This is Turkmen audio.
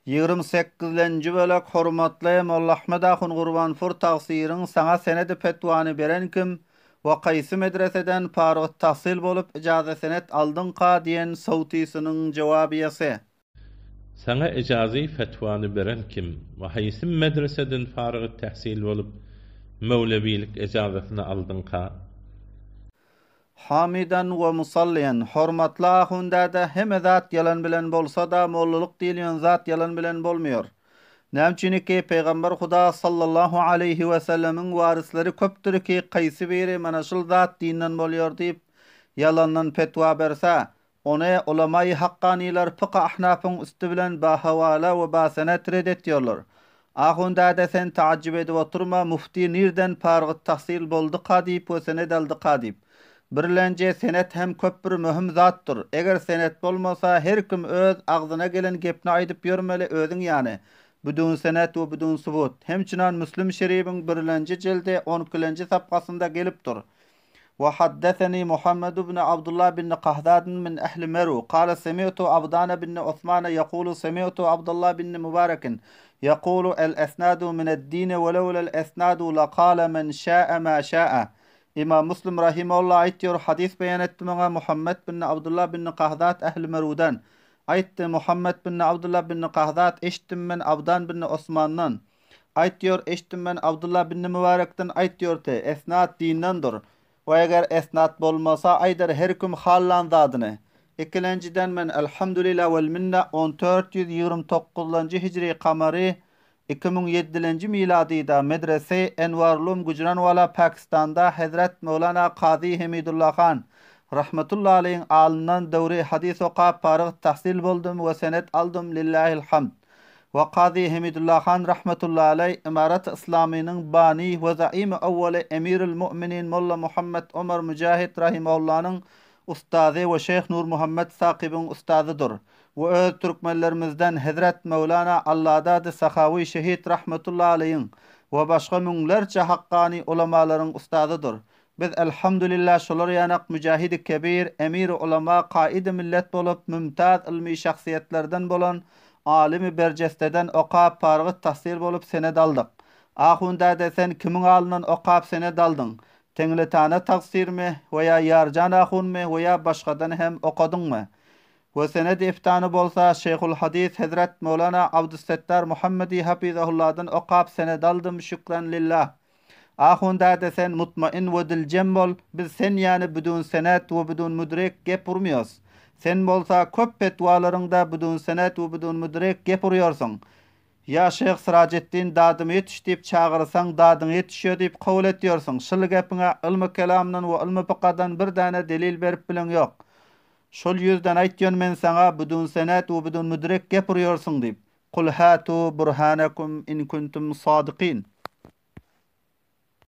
Ýigrim sekizlenji bölek Hormatly Mollaahmet ahun Gurbanpur tagsyryň saňa senedi petwany beren kim we kaýsy medreseden parygyt tahsyl bolup ijaza senet aldyňka diýen sowtysynyň jowabyýasy. Saňa ijazy fetwany beren kim we haýsy medreseden farygyt tehsil bolup möwlewilik ijazasyny aldyňka? Hamidan we musalliýan, Hormatly ahun däde, hemme zat ýalan bilen bolsa-da, mollalyk diýilýän zat ýalan bilen bolmaýar. Näme üçiniki, Pygamber Huda sallallahu aleýhi we sellemiň waryslary köpdür ki, kaýsy biri mana şul zat dinden bolýar diýip, ýalandan petwa berse, Ony ulamaýy hakkanylar pyk-y ahnafyň üsti bilen bahawala we basenet red etýärler. Ahun däde sen taajjub edip oturma, mufti nirden parygyt tahsyl bolduka diýip we senet aldyka diýip. Birlenje senet hem köp bir möhüm zatdyr. Eger senet bolmasa her kim öz agzyna gelen gepni aýdyp ýörmeli özüň ýany, büdün senet we büdün subut. Hemçinan Müslim şeribiň birlenji jildi on ikilenji sapgasynda gelipdir. We haddeseni Muhammed ibn Abdullah bin Kahdadn min ehli Meru, kale semi'tu Abdana bin Osmana ýekulu semi'tu Abdullah bin Mübarekin ýekulu el esnadu mined-dini we lewlel esnadu lekale men şäe ma şäe. Imam Muslim rahimehullah aýtýar, hadys beýan etdi maňa Muhammed bin Abdullah bin Kahdat ehli Merudan. Aýtdy, Muhammed bin Abdullah bin Kahdat eşitdim men Abdan bin Osmandan. Aýtýor, eşitdim men Abdylla binni Mübärekden aýtýor te, esnat dindendir. We eger esnat bolmasa, aýdar her kim hallan zadyny. Ikilenjiden men Elhamdülillah wel minne 1429-lanjy hijri kamary 2007-lenji miladyda medrese Enwarulum Gujranwala Pakistanda Hezret Möwlana Kazy Hemidulla han Rahmetulla aleýhiň alyndan döwri hadys okap faryg tahsil boldum we senet aldym Lillahil hamd. We Kazy Hemidulla han rahmetullahi aleý Ymarat-y Yslamynyň bani we zaimi owwaly Emirül Mu'minin Molla Muhammet Omar Müjahit rahimahullanyň ustazy we Şeýh Nurmuhammet Sakybyň ustazydyr we öz türkmenlerimizden Hezret Möwlana Alladady Sahawy Şehit rahmetullahi aleýiň we başga müňlerçe hakkany ulamalaryň ustazydyr. Biz Elhamdülillah şolar ýanak Müjahidi Kebir, Emiri Ulama, Kaidi Millet bolup mümtaz ylmy şahsyýetlerden bolan alymy berjesteden okap parygyt tahsyl bolup senet aldyk. Ahun däde sen kimiň alyndan okap senet aldyň? Teňletana tagsyrmy we ýa Ýarjan ahunmy we ýa başgadan hem okadyňmy? We senedi iftany bolsa Şeýhul Hadys Hezret Möwlana Abdussettar Muhammedi Hafizahullahdan okap senet aldym şükran lillah. Ahun däde sen mutmain we diljem bol, biz sen ýany büdün senet we büdün müdrik gep urmyos. Sen bolsa köp petwalaryňda büdün senet we büdün müdrik gep urýarsyň. Ýa şyh Syrajetdin dadyma ýetiş diýip çagyrsaň dadyňa ýetişýo diýip kabul etýorsyň. Şyl gepiňe ylmy kelamdan we ylmy fykadan bir däne delil berip bileň ýok. Şol ýüzden aýtýan men saňa büdün senet we büdün müdrik gep urýarsyň diýip. Kul hatu burhanakum in kuntum sadykin.